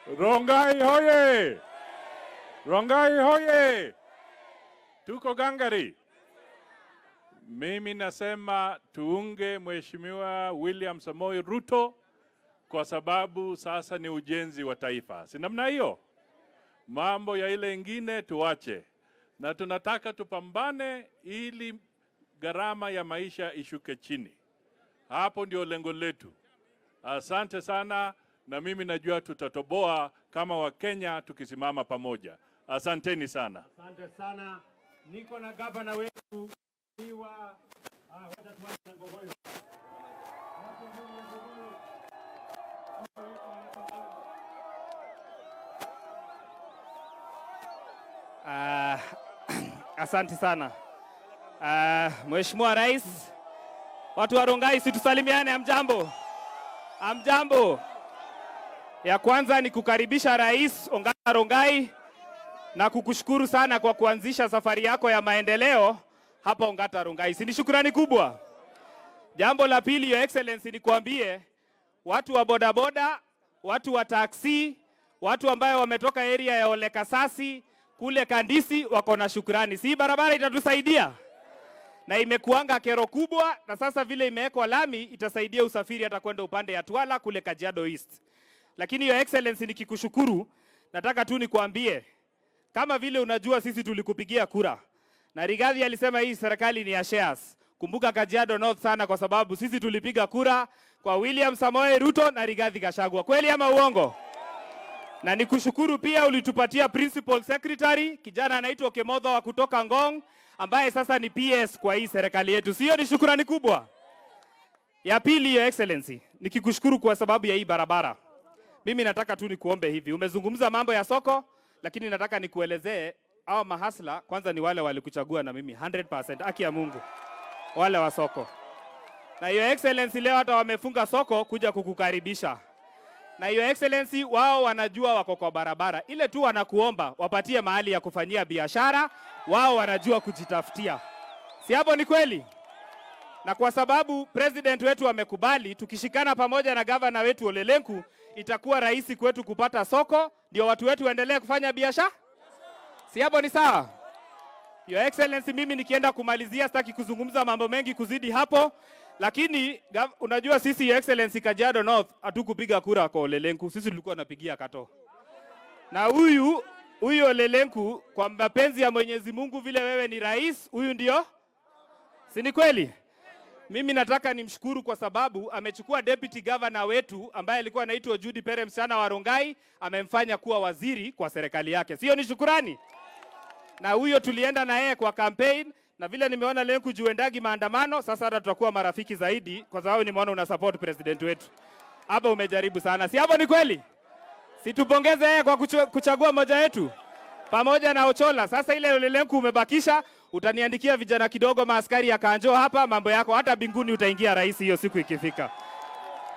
Rongai hoye! Rongai hoye! Tuko gangari. Mimi nasema tuunge Mheshimiwa William Samoei Ruto kwa sababu sasa ni ujenzi wa taifa, si namna hiyo? Mambo ya ile ingine tuache, na tunataka tupambane ili gharama ya maisha ishuke chini. Hapo ndio lengo letu. Asante sana, na mimi najua tutatoboa kama Wakenya tukisimama pamoja. Asanteni sana. Asante sana. Niko na gavana wetu wa wacha tuanze na Ngogoyo. Wacha tuanze na Ngogoyo. Asante sana. Mheshimiwa Rais, watu wa Rongai si tusalimiane, amjambo? Amjambo. Ya kwanza ni kukaribisha Rais Ongata Rongai na kukushukuru sana kwa kuanzisha safari yako ya maendeleo hapa Ongata Rongai. Si ni shukrani kubwa? Jambo la pili, Your Excellency, nikuambie watu wa bodaboda, watu wa taksi, watu ambayo wametoka area ya Olekasasi kule Kandisi wako na shukrani. Si barabara itatusaidia? Na imekuanga kero kubwa, na sasa vile imewekwa lami itasaidia usafiri hata kwenda upande ya Twala kule Kajiado East. Lakini Your Excellency, nikikushukuru, nataka tu nikuambie kama vile unajua sisi tulikupigia kura na Rigathi alisema hii serikali ni ya shares. Kumbuka Kajiado North sana, kwa sababu sisi tulipiga kura kwa William Samoei Ruto na Rigathi Gachagua. Kweli ama uongo? Na nikushukuru pia ulitupatia principal secretary kijana anaitwa Kemotho wa kutoka Ngong ambaye sasa ni PS kwa hii serikali yetu. Sio ni shukrani kubwa? Ya pili, Your Excellency, nikikushukuru kwa sababu ya hii barabara. Mimi nataka tu nikuombe hivi. Umezungumza mambo ya soko, lakini nataka nikuelezee hao mahasla kwanza ni wale walikuchagua na mimi 100%, haki ya Mungu. Wale wa soko. Na Your Excellency leo hata wamefunga soko kuja kukukaribisha. Na Your Excellency wao wanajua wako kwa barabara. Ile tu wanakuomba wapatie mahali ya kufanyia biashara, wao wanajua kujitafutia. Si hapo ni kweli? Na kwa sababu president wetu amekubali, tukishikana pamoja na governor wetu Ole Lenku, itakuwa rahisi kwetu kupata soko, ndio watu wetu waendelee kufanya biashara. Si hapo ni sawa? Your Excellency, mimi nikienda kumalizia, sitaki kuzungumza mambo mengi kuzidi hapo, lakini unajua sisi Your Excellency Kajiado North hatukupiga kura kwa Ole Lenku, sisi tulikuwa tunapigia Kato. Na huyu Ole Lenku kwa mapenzi ya Mwenyezi Mungu, vile wewe ni rais, huyu ndio, si ni kweli? Mimi nataka nimshukuru kwa sababu amechukua deputy governor wetu ambaye alikuwa anaitwa Judy Pere, msichana wa Rongai, amemfanya kuwa waziri kwa serikali yake. Sio ni shukurani? Na huyo tulienda na yeye kwa campaign, na vile nimeona Lenku juendagi maandamano, sasa hata tutakuwa marafiki zaidi kwa sababu nimeona una support president wetu. Hapa umejaribu sana. Si hapo ni kweli? Si tupongeze yeye kwa kuchagua mmoja wetu pamoja na Ochola. Sasa ile Ole Lenku umebakisha, utaniandikia vijana kidogo maaskari ya Kanjo hapa, mambo yako hata binguni utaingia rais hiyo siku ikifika.